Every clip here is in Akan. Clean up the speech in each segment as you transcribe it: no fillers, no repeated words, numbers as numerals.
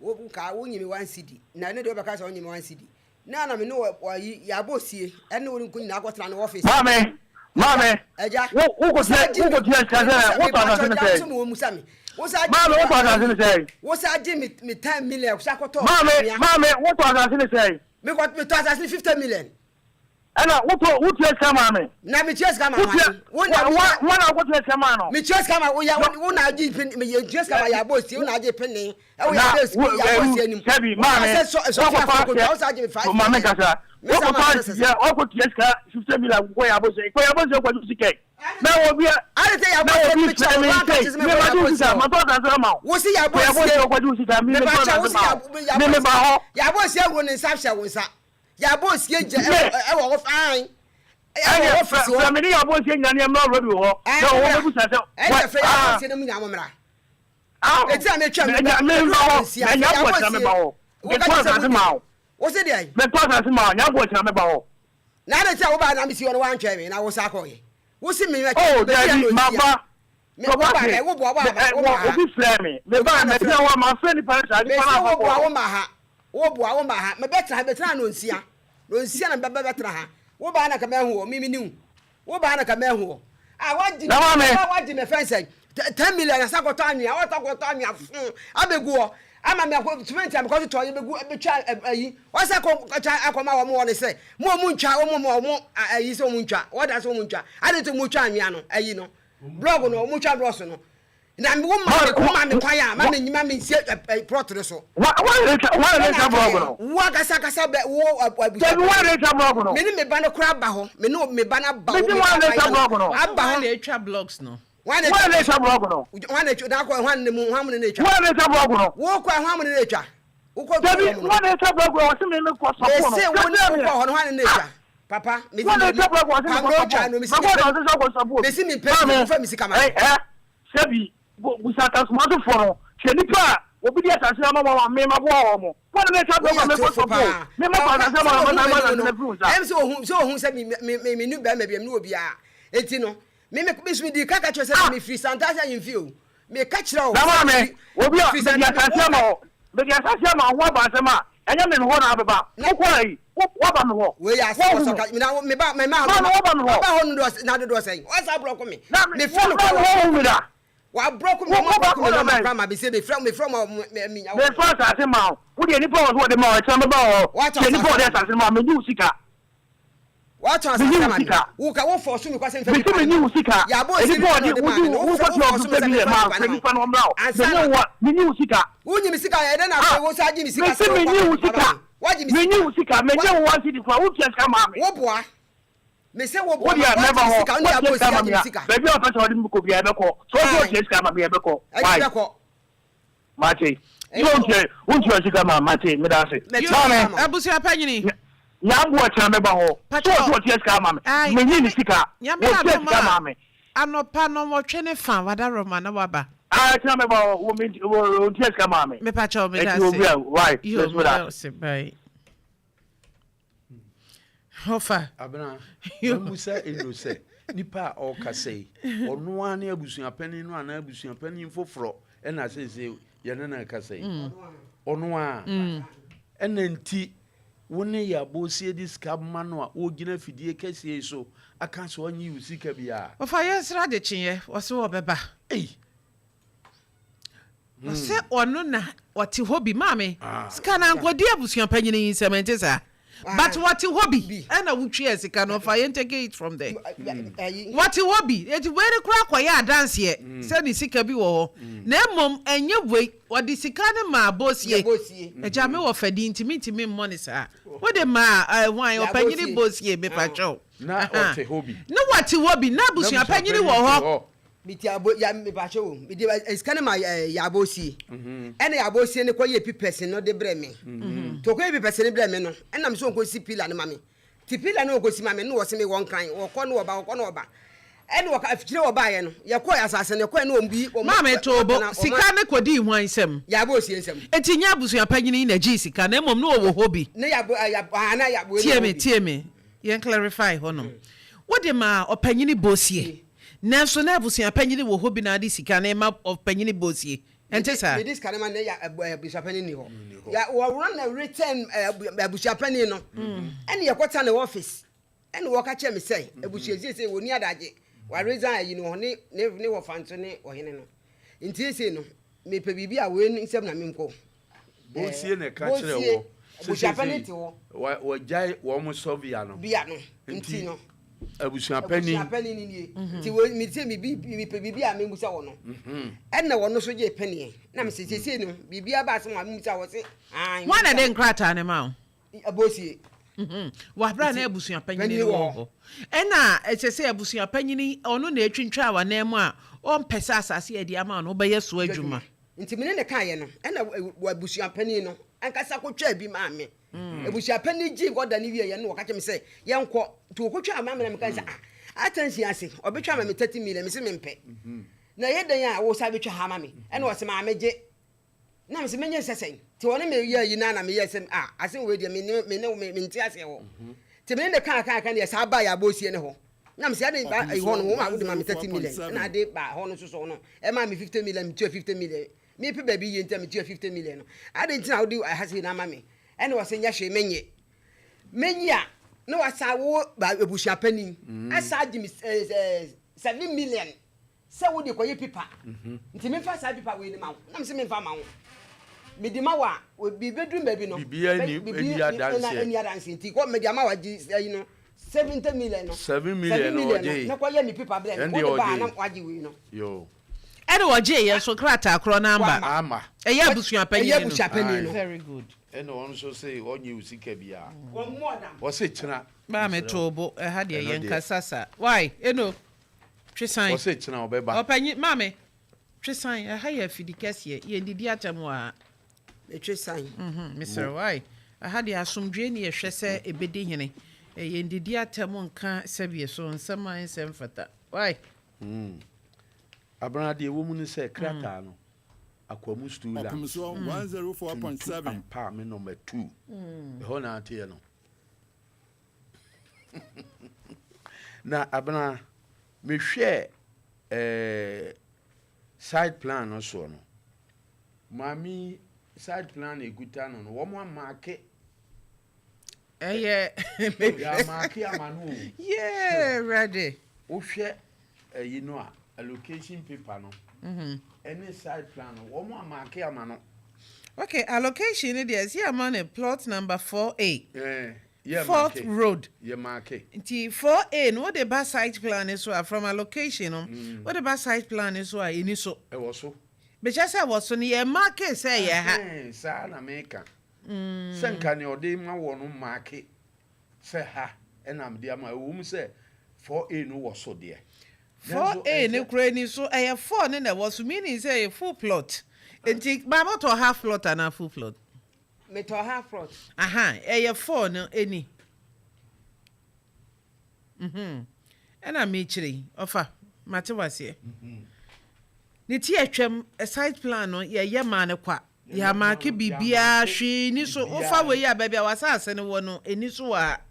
Wo nka wo nyi me 1 cedi na ɛno deɛ wobɛka sɛ wonyi me 1 cedi na na me ne wɔ ayi yɛabɔ sie ɛne wo nko nyinaa akɔtena ne office. Maame, maame. Ɛgya. Wo wokɔtua wokɔtua sika sɛ wotɔ asase no sɛ? Wo musa me wo sa. Maame, wotɔ asase no sɛ? Wo sa gye me 10 million sa kɔtɔ. Maame, maame, wotɔ asase no sɛ? Me kɔ me tɔ asase no 50 million. Ɛna wotɔ wotua sika maame? Na me tua sika ma. Wotua wo na wo na wokɔtua sika maa no? Me tua sika ma wo ya wo na agye pin me yɛ tua sika ma yɛ abɔ sie, wo na agye pin ɛwɔ yɛ abɔ sie, yɛ abɔ sie anim. Sɛbi, maame, wakɔfa wo sa agye me 5 maame kasa, wakɔfa yɛ wakɔtua sika 50 million kɔ yɛ abɔ sie, kɔ yɛ abɔ sie kɔgye sika yi na obi a ade tɛ yɛ abɔ na sie obi mi kyerɛ frɛ me wo aka sɛ kyerɛ sɛ me me ma kɔ de yɛ wo abɔ sika sie. ma tɔ asase ma wo. Wo si yɛ kɔ yɛ abɔ abɔ sie sie kɔgye wo sika, me me tɔ mepakyɛ wo asase si ma yɛ wo, me me ba hɔ. Yɛ abɔ sie wo ne nsa hyɛ wo nsa, yɛ abɔ sie gye ɛwɔ hɔ fine, ɛwɔ ɛnɛ office hɔ. Frɛ me ne yɛ abɔ sie nyina ne ɛmra radio hɔ na wɔn bɛbusa sɛ ɛnɛ fɛ yɛ abɔ sie no mu nyinaa mo mmra. Eti a metwa me me ba hɔ na nya abɔ kyerɛ me ba hɔ, metɔ asase ma wo. Wo se deɛ? Metɔ asase ma wo, nya abɔ kyerɛ me ba hɔ. Na ade ti a wobaa na mesi hɔ no woantwɛn me na wo sa akɔyɛ wo si me. Oh dabi, ma ba. Me wo ba dɛ wo boa wo aba wo ma ha. Obi frɛ me, me ba mɛ tena hɔ ma frɛ nipa no saa nipa no afa kɔ. Mesi wo boa wo ma ha, wo boa wo ma ha, me bɛ tena ha, bɛ tena ha nonsia nonsia na bɛ bɛ tena ha. Wo ba na ka mɛ hu wɔ mi mi niw wo ba na ka mɛ hu wɔ a wagye Na maame. Wagye me fɛn sɛ 10 million asa kɔtɔ anwea, wɔtɔ kɔtɔ anwea fun abegu hɔ ama me akɔ cement a mekɔ totɔ yɛ bɛgu bɛtwa ayi wɔsɛ kɔ kɔtwa akɔma wɔn wɔ ne sɛ mo a mo ntwa wɔn mo wɔn ayi sɛ wɔn ntwa wɔda sɛ wɔn ntwa adi nti mo twa anwea no ayi no block no, wɔn twa blocks no na wo ma me wo ma me kwan a ma me nsie ɛ plot no so. Wa wa ne twa wa ne twa block no. Wo akasa akasa bɛ wo abusa. Dabi, wa ne twa block no. Me ne me ba no kora aba hɔ, me ne me ba no aba hɔ. Mesi wa ne twa block no. Aba Hɔ hɔ. na etwa blocks no. Wa ne Wa ne twa block no. Wa ne twa na akɔ hwan ne mu hwan mu ne ne twa. Wa ne twa block no. Wo kɔ hwan mu ne ne twa. Wo kɔ Dabi, wa ne twa block no, wɔsi mi mi kɔ sɔfo no. Mesi wo ne wo kɔ hɔ no, hwan ne ne twa. Papa mesi Wa ne twa block, wɔsi mi kɔ Pamlo sɔfo. twa no mesi Mɛ kɔ sɔfo sɛ kɔ sɔfo. Mesi mi pɛ mi fa mi sika ma. Ɛ ɛ sɛbi, busa tasomasofoɔ no sɛ nipa a obi di asase ama wɔn a mema boa wɔn mo wɔn ne twa block a mekɔ sɔfo mema kɔ asase ama wɔn ama asase na firi nsa. Ɛm sɛ ohun sɛ ohun sɛ mi mi mi mi nu bɛrima bi mi nu obiara eti no mi mi mi so mi di kaka kyerɛ sɛ mi firi Santase ahemfie o, mi ka kyerɛ o. Na maame, obi a mede asase ama wɔ mede asase ama wo ho aba asɛm a ɛnyɛ me hɔ na abɛba wokɔ ayi woaba me hɔ. Wei yɛ asɛm ɔsɔ ka na mi ba mi ma Maame, woaba me hɔ. Ɔba hɔ no dodoɔ na dodoɔ sɛn ɔsa aborɔko mi. Na mi fɛ no woba me hɔ, wo mi da. Wa aborɔko mi, ɔmo aborɔko mi na ma kora ma bi se mi fɛ mi fɛ ɔmo mi mi nya. Mefa asase ma wo, wo deɛ nipa wɔ so wɔde ma wo, ɛkyɛn bɛba wɔ hɔ Watɔ sɛ nipa asase wɔde ama asase ma wo, megye wo sika. Watɔ Menyi asase wo ama mi. sika. Wo ka wo fɔ so mi kɔ sɛ nfɛ Mesi nipa menyi wo sika. Yabɔ osi nipa nipa wɔde na ɔde maa wodi mi no wo wo fɛ wo kɔtua fɔ so mi ɔfɛ sɛ bi mi yɛ fa ma nipa fɛ no nipa no ɔmmra wo ansa menye na wo menyi wo sika. Wonyi mi sika yɛ dɛ na afei wo sa gye mi sika. Mesi Sɛ wo menyi kɔ wo nipa sika. ma mi wagye mi Menyi sika. wo sika, menye wo 1 cedi kora wotua sika maa me. Wo boa me sɛ wo Wo boa ma deɛ wagye mɛba mi hɔ sika, wo ne yabɔ wotua osi sika ma agye me mi a sika. Baabi a wɔpɛ sɛ wɔde me kɔ biara ɛbɛkɔ so wɔsɛ wɔtua sika ma me ɛbɛkɔ. Ɛdi Why bɛkɔ. Mate sɛ wontua sika ma mate, meda ase. Mɛtua maame. sika ma wo. Abusua panyini. Nyambo ɔkyerɛ mɛba hɔ so Patrɔ. wɔsɛ wɔtua sika ma me. Ai, Menyi ne sika. Nyame wɔtua adom sika a ma me. Anɔpa no wɔtwe ne fa wadaroma na waba. Ah, ɛkyerɛ mɛba hɔ wɔ me wɔtua sika ma me. Mepakyɛw, meda Ɛnti obi ase. a why Yo, mɛso meda meda ase. ase, bye. Ɔfa. Abena. Yo. Mamusa eno sɛ nipa a ɔrekasa yi, ɔno ara ne abusuapanin no anaa abusuapanin foforɔ ɛna seesei yɛne no rekasa yi? Ɔno ara ɛna nti wo ne yɛ abɔsie de sika ma no a wɔgyina fidie kɛseɛ yi so aka sɛ ɔnye wo sika biara. Ɔfa, yɛnsra de kyeeɛ, ɔse wɔbɛba. Ei. Ɔsɛ ɔno na ɔte hɔ bi maame sika na nkɔdi abusua panyini yi nsɛm ɛnte saa, but wɔte hɔ bi ɛna wotwea sika no. Ɔfa, yɛn take it from there. Wɔte hɔ bi eti wei ne koraa kɔyɛ adanseɛ sɛ ne sika bi wɔ hɔ, na mmom ɛnyɛ wei wɔde sika no maa Bosie. Agya me wɔ fɛdi ntumi ntumi mmɔ ne saa wode maa ɛhwan ɔpanyini Bosie, mepatwɛw. Na ɔte hɔ bi. Ne wɔte hɔ bi na abusua panyini wɔ hɔ. Meti abo ya mepakyɛ o, mede sika no ma yɛabɔ osie, ɛna yɛabɔ osie no kɔyɛ pipɛs no de brɛ me nti ɔkɔyɛ pipɛs no brɛ me no, ɛna me sɛ ɔnkɔsi pillar no ma me, nti pillar no ɔkɔsi ma me no, wɔse me wɔ Nkran, wɔkɔ no wɔba, wɔkɔ no wɔba, ɛna wɔka afikyire wɔbaeɛ no, yɛkɔɛ asase no, yɛkɔɛ no wɔn bi wɔn Maame Toobo, sika ne kɔdii hwan nsɛm? Yɛabɔ osie nsɛm. Eti nyɛ abusua panyini na gyee sika na mmom ne ɔwɔ hɔ bi? Ne yɛabɔ yɛabɔ ana yɛabɔ. Tie me, tie me, yɛn clarify hɔnom. Wode maa ɔpanyini Bosie, nanso na abusua panyini wɔ hɔ bi na ade sika na ɛma ɔpanyini Bosie. Ɛnte saa? Mede sika no ma ne ya abusuapanin ni hɔ. Ya wɔwura na return abusuapanin no. Ɛne yɛkɔta ne office. Ɛne wɔka kyerɛ me sɛ abusua siesie wɔni adagye. Wa resign ayi no ne ne ne wɔfa nso ne ɔhene no. Nti siesie no mepɛ biribi a wei nsɛm na menkɔ. Bosie na ɛka kyerɛ wɔ. Abusuapanin te hɔ. Wɔgyae wɔn sɔbea no. Bia no. Nti no. Abusuapanin. Abusuapanin ni nie. Nti wɔ mi sɛ mi bi mi pɛ biribi a mi musa wɔ no. Ɛna wɔn nso gye pɛneɛ. Na mi sɛ siesie no biribi aba asɛm a mi musa wɔ se. Wɔn na de nkrataa ne ma o. Bosie. Wɔ abere a na abusuapanin no wɔ hɔ. Ɛna ɛsɛ sɛ abusuapanin ɔno na etwintwa w'anan mu a ɔmpɛ sɛ asase a yɛde ama no wobɛyɛ so adwuma. Nti me ne no kaeɛ no, ɛna abusuapanin no ankasa kɔtwaa bi maa me. Abusuapanin gyee order no wieeɛ no, ɔka kyerɛ me sɛ yɛnkɔ. Nti ɔkɔtwaa maa me na meka sɛ ah, attention ase, ɔbɛtwa ama me 30 million, mese mempɛ. Na ɛyɛ dɛn a wosan bɛtwa ha ama me? Ɛna ɔse maame gye. Na mese menye nsɛ sɛn? Nti ɔne me yɛɛ yi na na meyɛɛ sɛ ah, asɛm wei deɛ me ne me ne mente aseɛ wɔ. Nti me ne no kaa kaa kaa deɛ saa baa yɛ abɔsie ne hɔ. Na mese ade ba hɔ no wo ma wode ma me 30 million ɛna ade ba hɔ no nso so no ɛma me 50 million metua 50 million mepɛ baabi yie nti a metua 50 million no ade nti na wode ha sei na ama me ɛna ɔse nyɛ hwee menye menye a na wasa wo abusua panin asa agye me 7 million Sɛ wode kɔyɛ pipa nti memfa saa pipa wei no ma wo na mese memfa ma wo mede ma wo a bɛduru baabi no biribiara nni adanseɛ nti kɔ mede ama wo agye ayi no 70 million no 7 million no ɔgye na kɔyɛ me pipa brɛ me wode baa na wagye wei no yo ɛna ɔgye yɛ nso krataa korɔ no amba ama ɛyɛ abusua panyin no ɛyɛ abusua panyin no very good ɛna ɔno nso se ɔnye wo sika biara ɔse kyena baa me too bo ɛha deɛ yɛn kasa sa why eno Twe san. Ɔse kyena ɔbɛba. Ɔpanyin, maame, twe san. Ɛha yɛ afidi kɛseɛ. Yɛndidi atɛm wɔ ha. Metwe san. Mhm, mesrɛ wo, ae. Ɛha deɛ asomdwoeɛ ne yɛhwɛ sɛ ɛbɛdi hene. Yɛndidi atɛm nka sɛbie so nsɛm a ɛnsɛ mfata. Wai? Mm. Abena, deɛ ɛwɔ mu ne sɛ krataa no, Akwamu Stool Lamps, tuntum ampa me number 2. Ɛhɔ na ateɛ no. Na abena mehwɛɛ eh, side plan no soɔ no, maame yi side plan na ekuta no no, wɔn amaake. Ɛyɛ yɛamaake ama no o. Yee, Awurade. Wohwɛ ɛyi no a, allocation paper no ɛne side plan no, wɔn amaake ama no. Okay, allocation no deɛ, ɛsɛ yɛama no plot number 4A. Eh. Fourth road. Yɛ maake. Nti 4A no wode ba site plan no so a from allocation no wode ba site plan no so a ɛni so. Ɛwɔ so. Mekyɛ sɛ ɛwɔ so no yɛ maake sɛ ɛyɛ ha. Ɛhɛn saa na meka. Sɛ nka nea ɔde ma wɔ no maake sɛ ha ɛna mede ama ɛwɔ mu sɛ 4A no wɔ so deɛ. 4A no koraa ni so ɛyɛ 4 no na ɛwɔ so meaning sɛ ɛyɛ full plot. Nti maame wotɔ half plot anaa full plot? Metɔ half plot. Aha, ɛyɛ four no ɛni. Mhm. Ɛna mekyerɛ yi, ɔfa, mate waseɛ. Ne ti atwam, site plan no, yɛyɛ maa no kwa. Yɛamaake biribiara, hwee ni so. Wofa wei a, baabi a w'asase no wɔ no, ɛni so wɔ ha.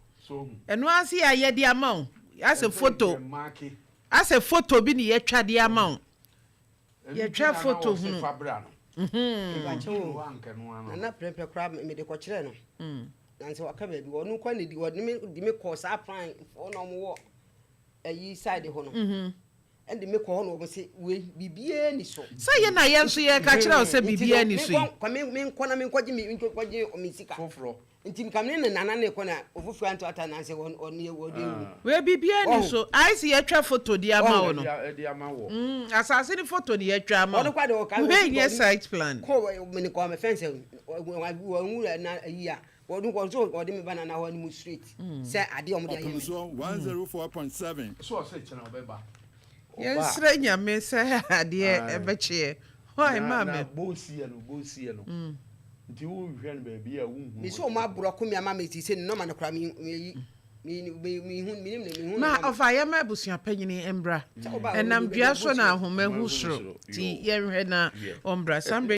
Ɛno ara nso yɛayɛ de ama wo. Asɛ foto, asɛ foto bi ne yɛatwa de ama wo. Yɛtwa foto hunu. Nana prɛmpɛ koraa mede kɔkyerɛɛ no. Na sɛ waka baabi ɔno kɔ ne di ɔde me de me kɔ saa plan foɔ na wɔn wɔ ɛyi side hɔ no. Ɛde me kɔ hɔ na wɔn se wei biribiara ni so. Sɛ yɛ na yɛn nso yɛka kyerɛ wo sɛ biribiara ni so yi. Nti me nkɔ na me nkɔgye me nkɔgye me sika. Foforɔ. Nti nka me ne nana ne kɔ na ofoforo anto ata nanse wɔn ɔne wɔde ewu. Wei biribiara ni so. Ayɛ sɛ yɛatwa foto de ama wo no. Ɛde ama wɔ. Mm, asase ne foto ne yɛatwa ama wo. Wei nyɛ site plan. Kɔ me ne kɔ me fɛn sɛ wɔn wura na ayi a wɔn kɔ so wɔde me ba nana hɔ anim straight sɛ adeɛ wɔn de ayɛ me. Ɔpemsoɔ 104.7. So ɔsɛ kyena ɔbɛba. Yɛnsrɛ Nyame sɛ adeɛ ɛbɛkyeɛ. Why maame? Na bosia no bosia no. Nti wo hwehwɛ no baabi a wo nhu. Me sɛ ɔmo aborɔko me ama me ti sɛ ne nɔma no koraa me me yi me me me hu me nim ne me hu. Ma ɔfa yɛ ma abusua panyini mbra. Ɛnam dua so na ahoma hu soro. Ti yɛnhwɛ na ɔmbra. Saa mbrɛ.